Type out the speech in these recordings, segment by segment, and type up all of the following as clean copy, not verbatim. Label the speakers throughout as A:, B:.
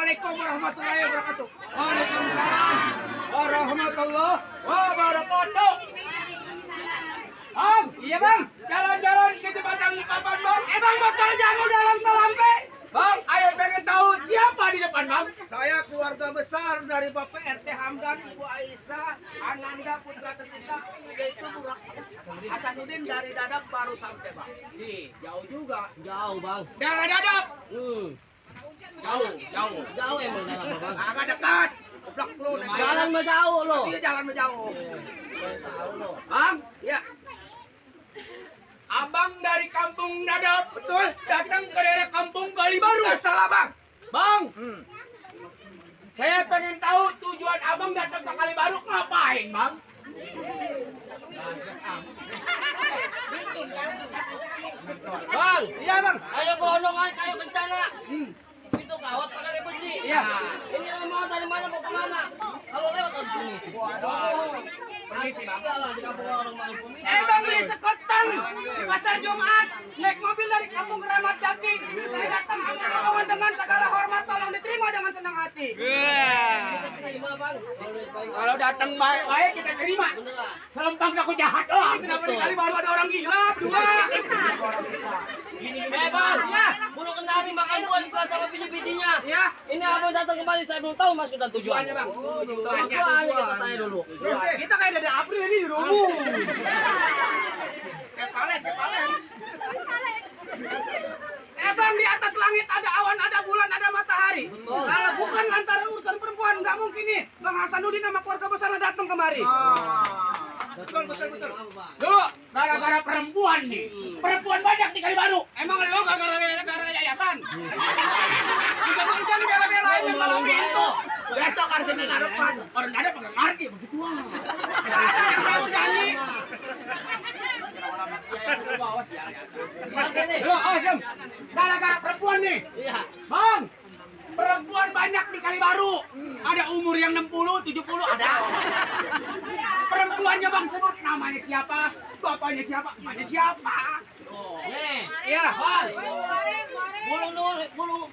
A: Assalamualaikum warahmatullahi wabarakatuh.
B: Waalaikumsalam warahmatullahi wabarakatuh. Bang,
A: Iya bang.
B: jalan-jalan ke jembatan Papan bang.
A: Bang bakal jago dalam salampe.
B: Bang, ayo pengen tahu siapa di depan bang?
A: Saya keluarga besar dari Bapak RT Hamdan, Ibu Aisyah, Ananda putra tercinta, yaitu Burak Hasanuddin dari Dadap baru sampai bang.
B: Ih, jauh juga.
C: Jauh bang.
B: Daerah Dadap.
C: Jauh emang dalam bang.
A: Agak dekat. Goblok lu.
C: Jalan mah jauh lo.
A: Iya jalan menjauh.
C: Tahu lo.
B: Bang,
A: Ya
B: abang dari kampung Dadap
A: betul.
B: datang ke daerah kampung Kali Baru.
A: Nggak salah bang.
B: Bang,
A: Hmm.
B: saya pengen tahu tujuan abang datang ke Kali Baru ngapain bang?
C: Bang,
A: Iya bang.
C: ayo gelondongan, ayo bencana. Itu kawat pakai besi.
A: Iya.
C: Ini lo mau dari mana mau kemana? Kalau lewat harus permisi. Permisi lah di kampung orang main permisi.
A: Bang beli sekotan di pasar Jumat, naik mobil dari kampung Keramat Jati. Saya datang ke rombongan dengan segala hormat, tolong diterima dengan senang hati.
C: Kita terima bang.
B: Kalau datang baik-baik kita terima.
C: Beneran.
B: Selempang aku jahat doang.
A: Kenapa di kali baru ada orang gila? Dua.
C: Bang, ya. Bulu kendali makan buah di kelas sama biji-bijinya.
A: Ya.
C: Ini abang datang kembali, saya belum tahu maksud dan tujuannya bang. Tujuannya kita tanya dulu.
A: Kita kayak Dede April ini di rumah. Kepalet. Bang, di atas langit ada awan, ada bulan, ada matahari. Kalau bukan lantaran urusan perempuan, nggak mungkin nih. Bang Hasanuddin sama keluarga besar datang kemari. Betul.
B: Dulu, gara-gara perempuan nih. Perempuan banyak di Kali Baru.
A: Emang lo gara-gara yayasan? Hujan-hujan bela-belain yang malam itu. Besok kan sini ngarepan.
B: Orang ada pengen ngerti begitu.
A: Ada yang saya nyanyi.
B: Dulu, Jam. Gara-gara perempuan nih.
C: Iya.
B: Bang, perempuan banyak di Kali Baru. Ada umur yang 60, 70 ada. Perempuannya bang sebut namanya siapa, bapaknya siapa, emaknya siapa.
C: Nih,
A: Iya.
C: bang.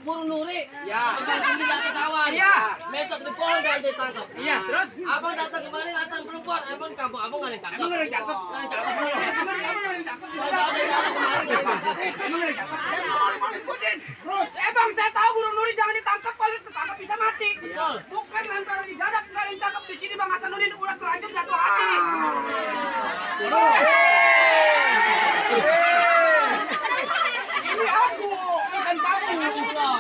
C: Burung nuri.
B: Ya.
C: Abang tinggi di atas awan.
A: Iya.
C: Besok di pohon gak ditangkap.
A: Iya, terus?
C: Abang datang kembali datang perempuan. Abang di kampung abang nggak ditangkap.
B: Emang ada yang cakep?
C: Nggak ditangkap dulu.
A: Emang kamu yang cakep?
C: Kalau dari dalam kemarin nggak ditangkap.
B: Emang ada yang cakep?
A: Terus, bang saya tahu burung nuri jangan ditangkap, kalau ditangkap bisa mati.
C: Betul.
A: Bukan lantaran di dadak nggak ditangkap di sini bang Hasanuddin udah terlanjur jatuh hati. Ini aku, bukan kamu.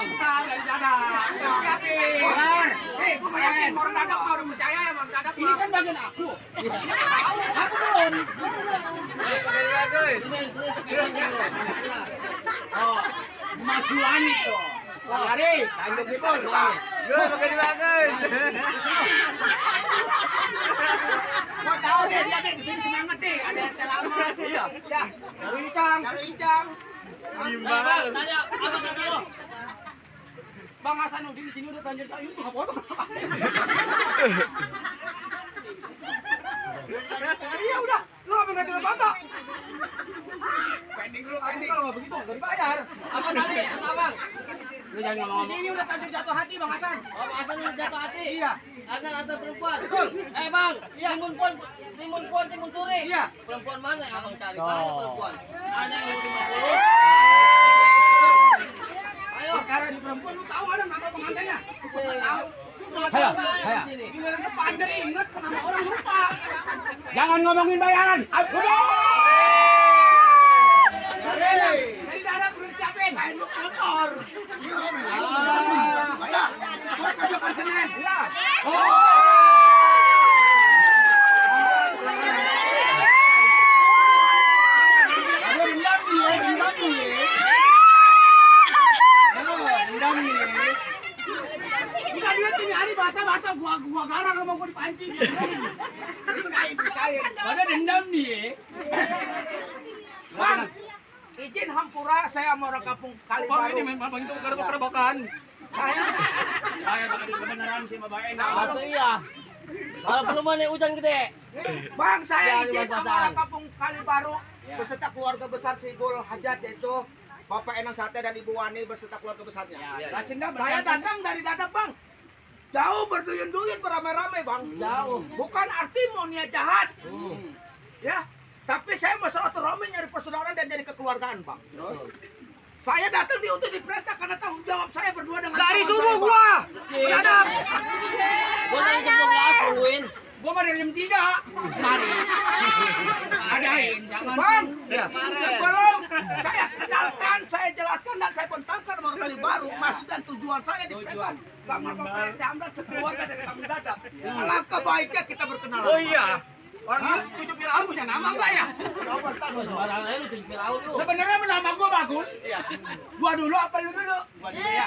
A: Entah dari dadak. Siapin.
B: Benar.
A: Gue mau yakin orang dadak mah orang percaya ya bang dadak.
B: Ini kan bagian aku.
A: Tahu.
B: Aku belum.
C: Sini tekan dulu.
B: Oh, Mas Yuani tuh. Laris, Tanjung Jepol.
A: Gua tahu deh dia deh di sini semangat deh. Ada yang lama. Iya. Ya. Cari incang.
C: Bang, tanya apa kata lo?
A: Bang Hasanuddin di sini udah tanjir kayu tuh apa tuh? Iya udah, lu ngapain nggak jual bata? Pending dulu, pending. Kalau nggak begitu nggak dibayar.
C: Apa tadi? Kata abang?
B: Lu jangan
A: Di
B: ngomong.
A: sini udah tanjir jatuh hati bang Hasan.
C: Oh, Pak Hasan udah jatuh hati.
A: Iya.
C: Ada perempuan. Betul. Bang, timun suri.
A: Iya.
C: Perempuan mana yang abang cari? Banyak perempuan. Ada yang umur 50. Ayo.
A: Perkara di perempuan lu tahu ada nama pengantinnya? Nggak tahu.
B: Hayo,
C: Ayo
B: hayo.
C: di sini.
A: Giliran kepander inget nama orang lupa.
B: Jangan ngomongin bayaran. Udah.
A: Dari darat belum disiapin. Kain lu kotor. Udah. Buat besok hari Senin. Iya. Udah duit ini hari basah-basah gua garang sama gua dipancing. Diskain.
B: Ada dendam nih.
A: Bang, izin hampura saya mau orang kampung Kali
B: Bang
A: Baru.
B: ini memang bang itu kerobokan.
A: Saya
B: Saya tadi kebenaran sih Mbak enak.
C: Atau iya. Kalau belum ada hujan gede.
A: Bang, saya
C: Ya, di
A: izin sama
C: pasar.
A: orang kampung Kali Baru beserta keluarga besar Sigul Hajat yaitu
D: Bapak Enang Sate dan Ibu Wani beserta keluarga besarnya.
B: Jelasin dah.
D: Saya datang dari Dadap, Bang. Jauh berduyun-duyun beramai-ramai, Bang.
C: Jauh.
D: Bukan arti mau niat jahat. Ya, tapi saya mau silaturahmi nyari persaudaraan dan jadi kekeluargaan, Bang. Saya datang diutus diperintah karena tanggung jawab saya berdua dengan
A: Dari
D: kawan
A: subuh
D: saya, Bang.
A: gua. Dadap.
C: Gua nanya jempol gelas luin.
B: Gua mah dari jam 3. Mari. Adain, jangan.
D: Bang,
A: Ya.
D: sebelum saya kenalkan, saya jelaskan dan saya bentangkan nomor kali baru maksud dan tujuan saya diperintah sama Bapak RT Hamdan sekeluarga dari Kampung Dadap. Alangkah baiknya kita berkenalan.
A: Oh iya. Orang itu 7 Firaun punya nama enggak ya?
D: Coba tanya.
C: Sembarangan aja lu tuh Firaun lu.
B: Sebenarnya nama gua bagus. Gua dulu apa lu dulu?
A: Gua dulu ya.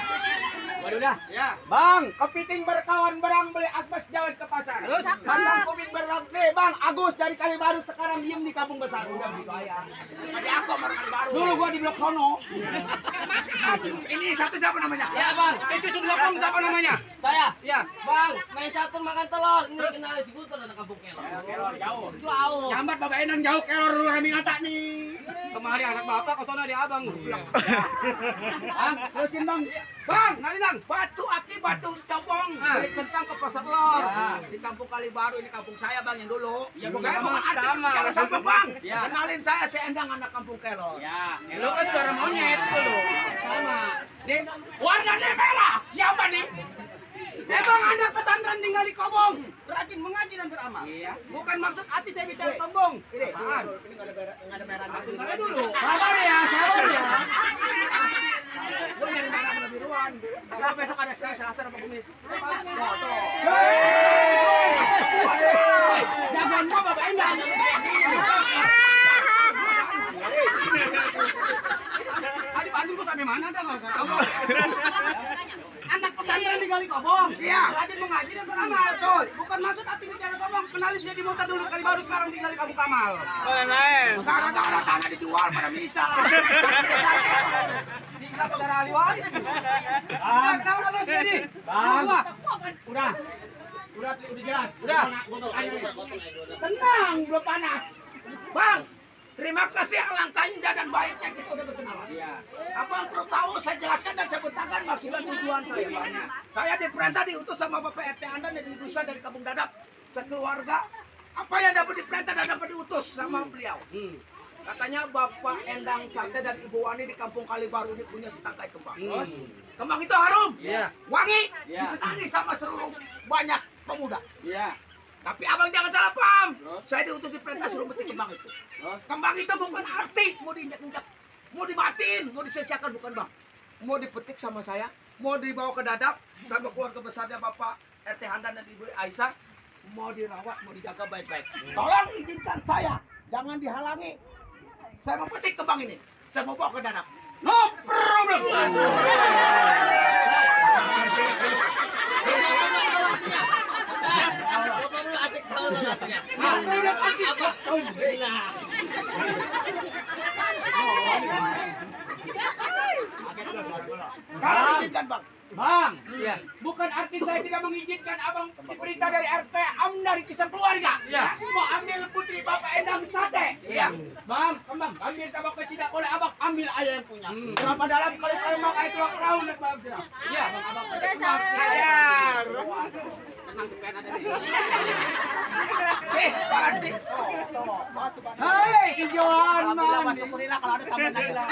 B: Gua dulu dah.
A: Ya.
B: Bang, kepiting berkawan berang beli asbes jalan ke pasar.
A: Terus?
B: Pasang kuming berlakte, Bang. Agus dari Kalibaru sekarang diem di Kampung Besar. Udah begitu aja.
D: Ada aku nomor kali baru.
B: Dulu gua di blok sono.
D: Ini satu siapa namanya?
C: Ya bang,
A: Itu Sudlokong siapa namanya?
C: saya.
A: Ya.
C: Bang, main catur makan telur. Ini kenal si Guntur anak kampung Kelor.
B: Jauh.
C: Jauh.
B: Nyambat Bapak Enang jauh kelor dulu kami ngata nih.
A: Kemari anak bapak ke sono di abang.
B: Bang, terusin Bang.
D: Bang,
A: Nali Nang.
D: batu aki batu cobong
A: Ah.
D: dari Kentang ke Pasar Lor.
B: Ya.
D: Di Kampung Kalibaru ini kampung saya, Bang, yang dulu.
B: Ya, gua
D: Saya
B: sama,
D: bukan artis
A: sama.
D: bicara sama, Bang.
B: Ya.
D: Kenalin saya Endang anak Kampung Kelor.
B: Ya,
A: Lu kan saudara monyet dulu.
C: Sama.
B: Nih, warnanya merah. Siapa nih?
A: Memang anak pesantren tinggal di Kobong, rajin mengaji dan beramal.
B: Iya.
A: Bukan maksud hati saya bicara sombong.
D: Ini,
A: Apaan?
D: ini nggak ada merah.
A: Bentar dulu.
B: Sabar ya, sabar ya.
D: Gue nyari merah sama biruan. Kalau besok ada Senin, Selasa, sama Kamis. Tuh.
B: Jagoan gua Bapak Enang.
A: Tadi Bandung gua sampai mana dah nggak tahu. Anak pesantren tinggal di Kobong.
D: Iya.
A: Rajin mengaji dan beramal.
D: Betul.
A: Bukan maksud hati bicara sombong. Penalis dia di Mutar dulu kali baru sekarang tinggal di Kampung Kamal.
D: Gara-gara tanah dijual pada bisa.
A: Tinggal saudara ahli waris. Nah, kenapa lu sini?
B: Bang.
A: Gua.
B: Udah jelas.
A: Udah.
B: Tenang, belum panas.
D: Bang, terima kasih alangkah indah dan baiknya kita udah berkenalan.
B: Iya.
D: Abang perlu tahu, saya jelaskan dan saya bentangkan maksud dan tujuan saya, Bang. Saya diperintah diutus sama Bapak RT Anda dan Dusa dari Kampung Dadap sekeluarga. Apa yang dapat diperintah dan dapat diutus sama beliau? Katanya Bapak Endang Sate dan Ibu Wani di Kampung Kalibaru ini punya setangkai kembang. Kembang itu harum,
A: Iya.
D: wangi,
B: Iya.
D: disenangi sama seluruh banyak pemuda.
B: Iya.
D: Tapi abang jangan salah paham. Saya diutus diperintah suruh metik kembang itu. Kembang itu bukan arti mau diinjak-injak, mau dimatiin, mau disia-siakan, bukan, Bang. Mau dipetik sama saya, mau dibawa ke Dadap sama keluarga besarnya Bapak RT Handan dan Ibu Aisyah, mau dirawat, mau dijaga baik-baik. Tolong izinkan saya, jangan dihalangi. Saya mau petik kembang ini, saya mau bawa ke Dadap.
B: No problem.
C: Bapak dulu atik tahu nantinya. Nah.
D: Kalau izinkan, Bang.
B: Bang,
A: Iya.
B: bukan arti saya tidak mengizinkan abang diperintah dari RT dari kisah keluarga.
A: Iya.
B: Mau ambil putri Bapak Endang Sate.
D: Iya.
B: Bang, kembang, ambil tabak kecil boleh abang ambil ayah yang punya. Berapa dalam kalau mak itu perahu dan bang tidak. Iya, bang abang. Udah
A: Ajar. Tenang cepetan ada nih.
D: Berarti. Tuh, batu, Bang.
B: Hei, hijauan
D: Alhamdulillah,
B: man.
D: masuk kurila kalau ada tambahan lagi lah.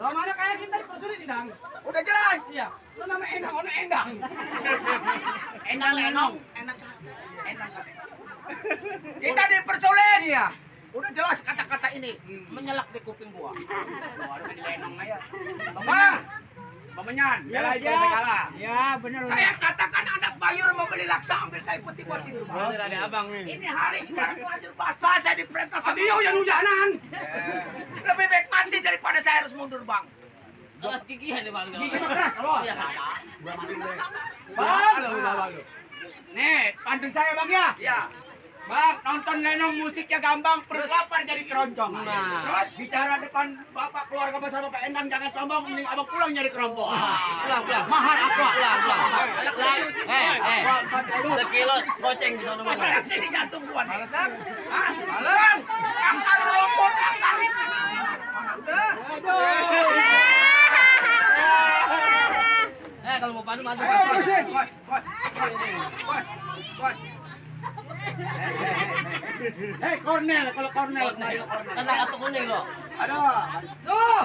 A: Lo mana kayak kita di persulit Dang?
D: Udah jelas.
A: Iya. Lo nama Endang, ono Endang.
D: Endang lenong, enak sate. Endang sate. Kita dipersulit.
A: Iya.
D: Udah jelas kata-kata ini menyelak di kuping gua.
B: Ada di lenong aja.
D: Bang,
B: Pemenyan,
A: Bela aja.
B: kalah.
A: Ya, benar.
D: saya katakan anak bayur mau beli laksa ambil kayu putih buat tidur. Bang.
A: ada abang nih.
D: Ini hari ibarat lanjut basah, saya diperintah sama.
A: Adio yang hujanan.
D: Lebih baik mati daripada saya harus mundur, Bang.
C: Kelas gigihan nih bang.
B: Gigi mah keras kalau.
C: Iya.
B: Bang, nih, pantun saya bang ya.
D: Ya.
B: Bang, nonton lenong musiknya gampang, perut lapar jadi keroncong.
C: Nah.
D: Terus
B: Bicara depan bapak keluarga besar Bapak Endang jangan sombong, mending abang pulang nyari kerompok.
C: Pulang.
B: Mahal aku.
C: Pulang. Sekilo goceng di sana mana?
D: apalagi di jantung gua nih. Hah? Bang, akar rumput, akar itu.
C: Kalau mau padu maju.
D: Bos.
B: Cornel, kalau Cornel.
C: Kan kartu kuning lo.
B: Aduh.
A: Tuh.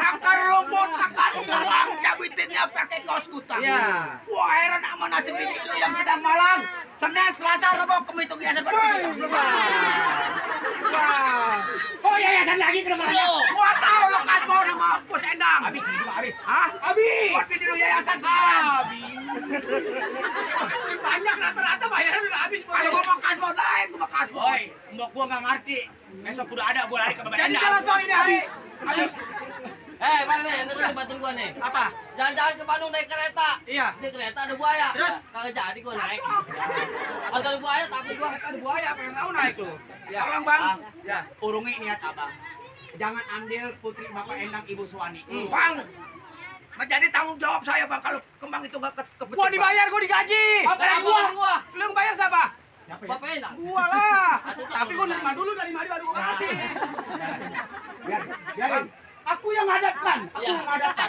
D: Akar rumput, akar ilalang, cabitinnya pakai kaos kutang.
A: Iya.
D: Wah, heran sama nasib ini lu yang sedang malang. Senin, Selasa, Rabu, Kamis, itu biasa
B: Oh, yayasan lagi ke depan.
D: Gua tahu lo kasbo nama Bos Endang.
B: Habis, habis.
D: Hah?
B: Habis.
D: Bos di dulu yayasan
A: Banyak rata-rata bayaran udah habis.
D: Kalau gua mau kasbo lain, gua mau kasbo.
B: Boy, mbok gua nggak ngerti. Besok udah ada, gua lari ke Bapak
A: Jadi
B: Endang.
A: jelas bang ini habis.
B: Habis.
C: Mana nih? Dengerin bantuin gua nih.
A: Apa?
C: Jalan-jalan ke Bandung naik kereta.
A: Iya.
C: Di kereta ada buaya.
A: Terus?
C: Kagak jadi gua naik. Kalau ada buaya takut gua.
A: Ada buaya pengen tahu naik tuh.
D: Tolong bang.
B: Ya, urungi niat abang. Jangan ambil putri Bapak Endang Ibu Suwani.
D: Bang, menjadi tanggung jawab saya bang kalau kembang itu nggak kebetulan.
A: Gua dibayar, gua digaji.
B: Apa yang
C: Gua,
B: gua?
C: gua.
A: Lu yang bayar siapa?
B: Siapa ya?
C: Bapak enak.
A: Gua lah. Tapi gua nerima dulu dari Mari baru gua kasih.
B: Biarin. Aku yang hadapkan. Aku
C: Iya.
B: yang hadapkan.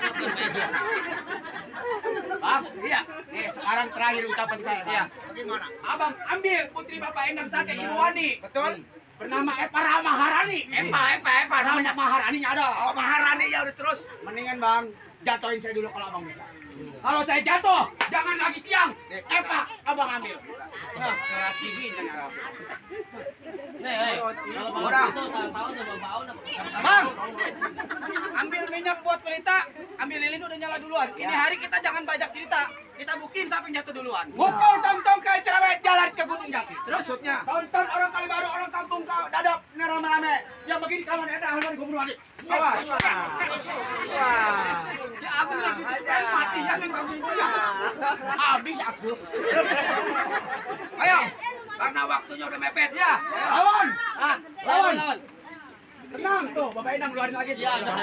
B: Bang,
A: Iya.
B: nih sekarang terakhir ucapan saya. Bang.
A: Iya.
D: Bagaimana?
B: Abang ambil putri Bapak Endang saja Ibu Wani.
D: Betul?
B: Bernama Epa Maharani. Epa. Namanya Maharaninya ada.
D: Oh Maharani ya udah terus.
B: Mendingan bang, jatuhin saya dulu kalau abang bisa. Kalau saya jatuh, jangan lagi siang. Epa, abang ambil. Nah, keras gigi jangan.
C: Nih, kalau bawa itu tahu udah bawa
A: Bang, ambil minyak buat pelita, ambil lilin udah nyala duluan. Ini hari kita jangan bajak cerita, kita buktiin siapa yang jatuh duluan.
B: Ngumpul tonton kayak cerewet jalan ke Gunung Jati.
D: Maksudnya?
B: Tonton orang kali baru, orang kampung kau dadap, ini rame-rame. Yang begini kawan ada ahli gubernur adik.
A: Awas. Wah. Si Agus lagi kan mati yang bantuin saya.
B: Habis aku.
D: Ayo, karena waktunya udah mepet.
A: Ya.
B: Lawan.
C: Ah, lawan.
B: Tenang tuh, Bapak Endang keluarin lagi.
C: Iya, udah.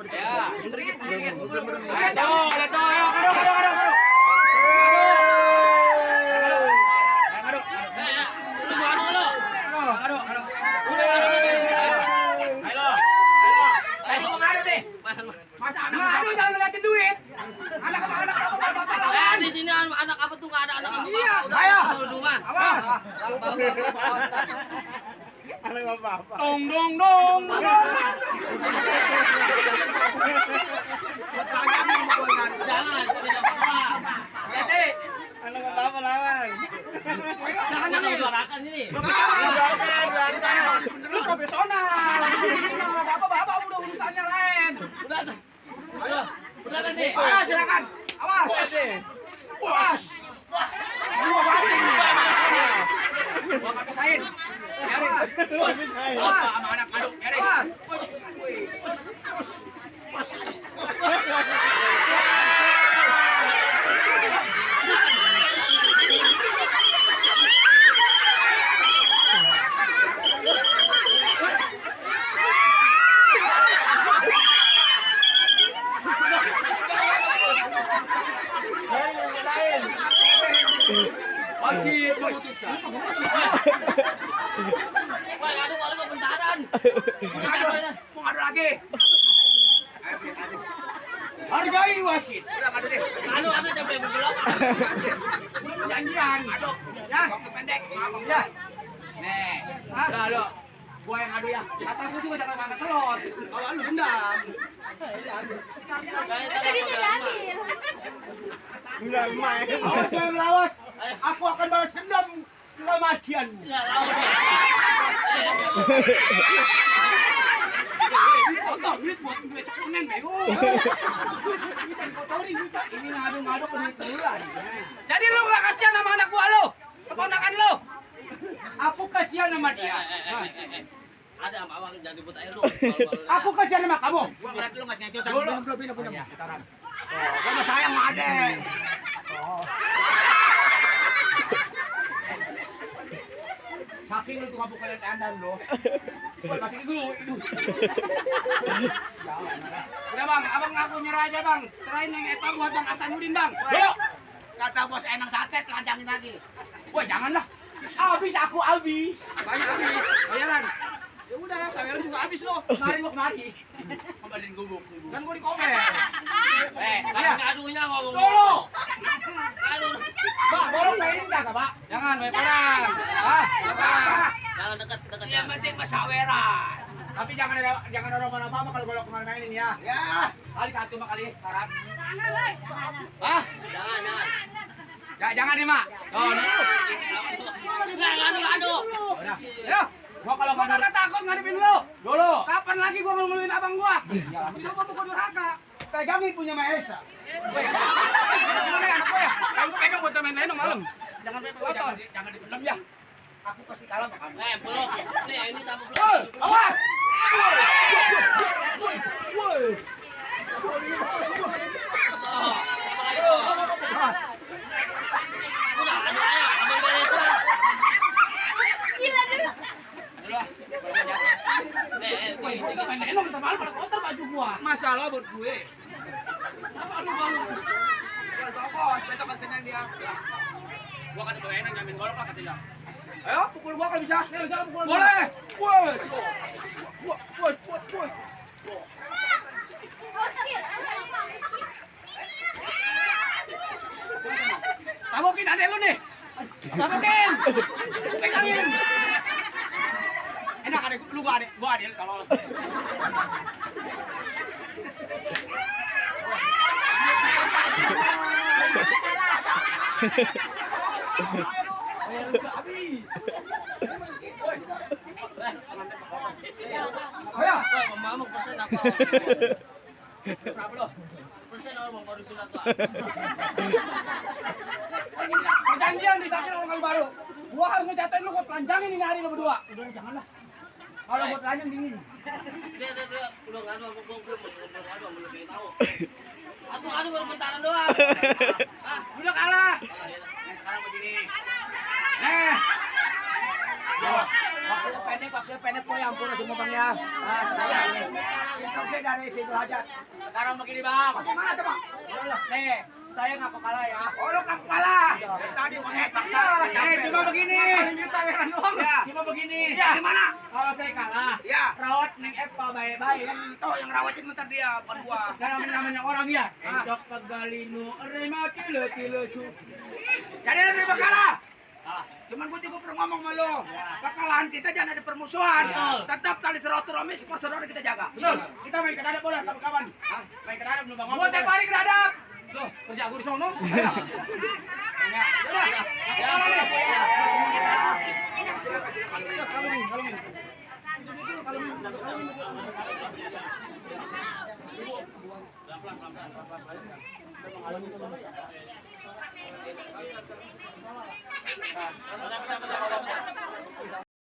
A: Ya, mundur dikit.
B: Ayo, ayo, ayo.
C: Lu mau anu lo?
A: Ayo kemana deh? Masa anak jangan ngeliatin duit. Anak bapak lawan.
C: Di sini anak apa tuh nggak ada anak apa?
A: Iya.
C: Ayo. Di rumah.
A: Awas.
B: Dong dong.
D: Buat lagi ambil mau gue nyari.
C: Jangan.
A: Jadi,
C: Jangan diluarakan ini.
A: lu profesional. Bapak udah urusannya lain.
C: Udah nih.
D: Ayo silakan.
A: Awas.
D: Bos. Gua mati nih.
B: Gua nggak pisahin. Biarin.
A: Awas.
B: Sama anak aduk, biarin.
A: Awas.
B: Masih memutuskan.
C: Woi, aduh, kebentaran.
D: Mau ngadu lagi.
B: Hargai wasit.
D: Udah ngadu deh.
C: Anu sampai berbelok.
B: Janjian.
D: Aduh.
B: Ya.
D: Waktu pendek. Maaf.
B: Ya. Nih. Udah lo. Gua yang adu ya.
A: Kata gua juga jangan makan telur. Kalau lu dendam.
B: Awas jangan lawas. Aku akan balas dendam kematian.
C: Ya, lawan.
A: Duit buat besok Senin bego. Kita kotorin juga.
B: Ini ngadu-ngadu ke duit bulan.
A: Jadi lu gak kasihan sama anak gua lu? Keponakan lu?
B: Aku kasihan sama dia.
C: Ada sama abang jangan dibut air lu.
B: Aku kasihan sama kamu.
D: Gua ngeliat lu nggak nyecosan.
B: Dulu.
D: Minum. Gua mah sayang sama adek.
B: Saking lu tuh kamu kalian andan lo. Woi, masih dulu. Udah bang, abang ngaku nyerah aja bang. Serahin yang Epa buat Bang Hasanuddin bang. Yuk.
D: Kata bos enak sate, telanjangin lagi.
B: Woi, janganlah. Habis aku habis.
A: Banyak habis. Bayaran. Ya udah, bayaran juga habis loh.
B: Mari lo kemari.
C: Kembaliin gubuk.
A: Kan gua di komen.
C: Ada ngadunya ngomong.
B: Dulu.
C: Aduh.
B: Pak, bolong mainin enggak, Pak?
A: Jangan, baik pelan. Ah,
D: Apa?
C: Jangan dekat-dekat.
D: Yang penting masaweran.
B: Tapi jangan ada apa-apa kalau golok kemarin mainin ya.
D: Ya.
B: Kali satu mah kali syarat.
A: ah,
C: Jangan.
B: Jangan nih, Mak. Oh,
C: Nggak ngadu.
B: udah.
A: ya.
B: Gua kalau
A: Gua
B: mau
A: kagak takut ngadepin lu.
B: dulu.
A: Kapan lagi gua ngeluin abang gua? Lu gua pukul durhaka.
B: Pegangin punya Maesa.
A: Gimana ya anak gua ya? Kan gua pegang buat main-main malam.
B: Jangan jangan dipendam ya. Aku pasti kalah sama kamu.
C: Peluk. Nih, ini sama peluk.
B: Woi, awas. Woi.
C: Udah, ayo, abang beres lah.
B: Woi, gua main enom sama pada kotor baju gua.
A: Masalah buat gue.
B: Apa lu bang?
D: Tokos, besok ke Senin dia.
B: Gua kata bawain ngamin golok lah katanya.
A: Ayo pukul gua kalau bisa. Nih, jangan pukul gua.
B: Boleh. Woi. Woi.
A: Tabokin adek lu nih. Tabokin. Pegangin.
B: Enak adek lu gua adek kalau
A: Ayo.
C: Mamamuk persen apa?
B: berapa lo?
C: Persen orang baru sunat lah.
A: Perjanjian di sakit orang kali baru. Gua harus ngejatain lu kok telanjangin ini hari lu berdua.
B: Udah janganlah. Kalau buat lanjang dingin.
C: Dia udah ngadu sama gua belum ngadu belum pengen tahu. Adu baru bentaran doang. Ah,
B: Udah kalah.
C: iya.
B: Sekarang begini.
D: Waktu pendek po ya ampun semua bang ya. Intro saya dari situ aja.
B: Sekarang begini bang.
D: Gimana tuh bang?
B: Nih, saya ngaku kalah ya.
D: Oh lo kamu kalah. Dari tadi mau paksa.
B: Cuma begini.
A: Ya.
B: Cuma begini.
D: Gimana?
B: Kalau saya kalah,
D: Ya.
B: rawat neng Epa baik-baik.
D: Tuh yang rawatin bentar dia, bukan gua.
B: Dan namanya orang ya. Encok pegalinu, rema kilo su.
D: Jadi lu terima kalah.
B: Kalah.
D: Cuman gua juga pernah ngomong sama lo. Kekalahan kita jangan ada permusuhan.
C: Betul.
D: Tetap tali silaturahmi persaudaraan kita jaga.
B: Betul. Kita main ke dadap bola kawan-kawan. Main ke dadap belum bangun.
A: Gua tiap hari keradap. Loh, kerja gua di sono.
C: Pelan-pelan.